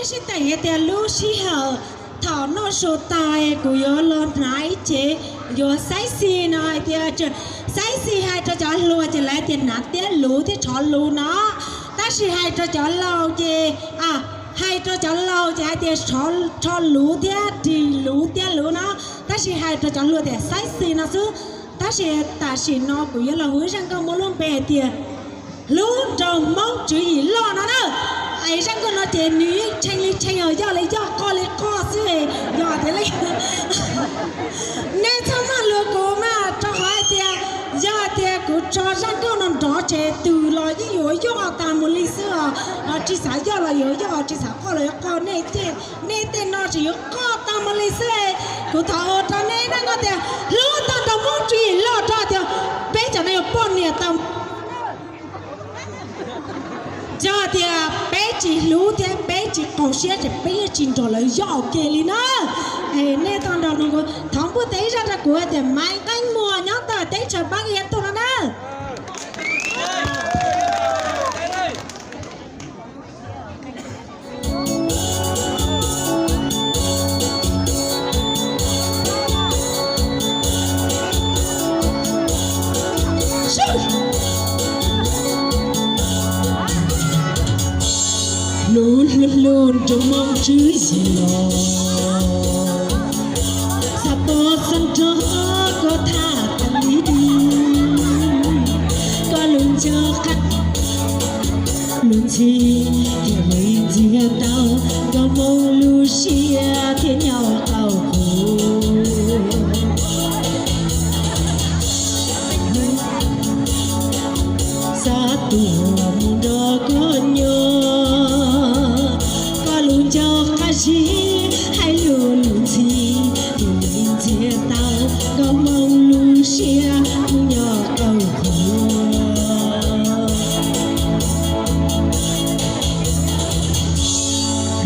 Sib teem hais tias lub sij hawm thaum noj su tas kuv yuav los hnav ib cev, yuav xaib xis no hais tias, xaib xis hais rau cov hluas ces lawv tias hnav tiab luv thiab rho luv no. Tab sis hais rau cov laus ces, hais rau cov laus ces hais tias rho luv thiab ris luv tiab luv no. Tab sis hais rau cov hluas tias xaib xis no xwb. Tab sis tam sim no kuv yuav los hu zaj nkauj muaj lub npe hais tias hlub nraug Hmoob tswv yim loj no na. Es zaj nkauj no ces nws yeej tshee li tshee os, yog li yog, qoj li qoj xwb. Yog tias li, nej txhob maj lus kuv mas, rau qhov hais tias yog hais tias kuv tso zaj nkauj no nrov ces twg los yeej yuav yoj tag mus li xwb os. Tsis xav yoj los yuav yoj, tsis xav qoj los yuav qoj, nej tej, nej tej no tseem yuav qoj tag mus li xwb. Kuv thov ua rau nej na, nkauj tias hlub tau nraug Hmoob tswv yim loj rau tias peb cov no yuav poj niam tau. Yog tias peb tsis hlub thiab peb tsis qaug siab ces peb yeej tsis nrog lawv yoj ua ke li na. Nej tau nrog nug, thov npuaj tes ib zaug rau kuv hais tias Maiv Nqeeb Muas nyob tom teb chaws Pab Kiv Yaj Tooj no na. Hlub hlub hlub nraug Hmoob tswv yim loj, xav pab xav nrog koj tham tas li, koj lub nco qab lub ntxhi, thiaj li ntxias tau nkauj Hmoob lub siab thiab nyob qaug qhua. Xav tuaj mus nrog koj nyob, koj lub nco qab zib hais lus lub ntxhi, thiaj li ntxias tau nkauj Hmoob lub siab nyob qaug qhua.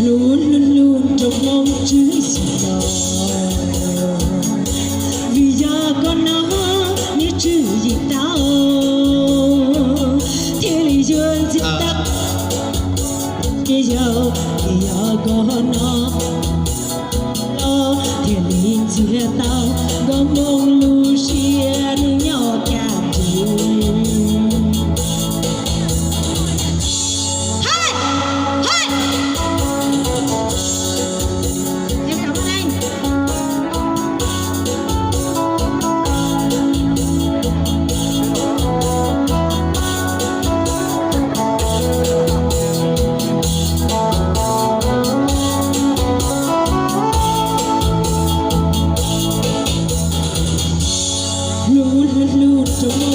Hlub hlub hlub nraug Hmoob tswv yim loj, vim yog koj no niag tswv yim tau, thiaj li yuav ntxias tau, ces yog, ces yog koj no los thiaj li ntxias tau nkauj Hmoob lub siab nws nyob kaj ntug. Hlub hlub hlub rau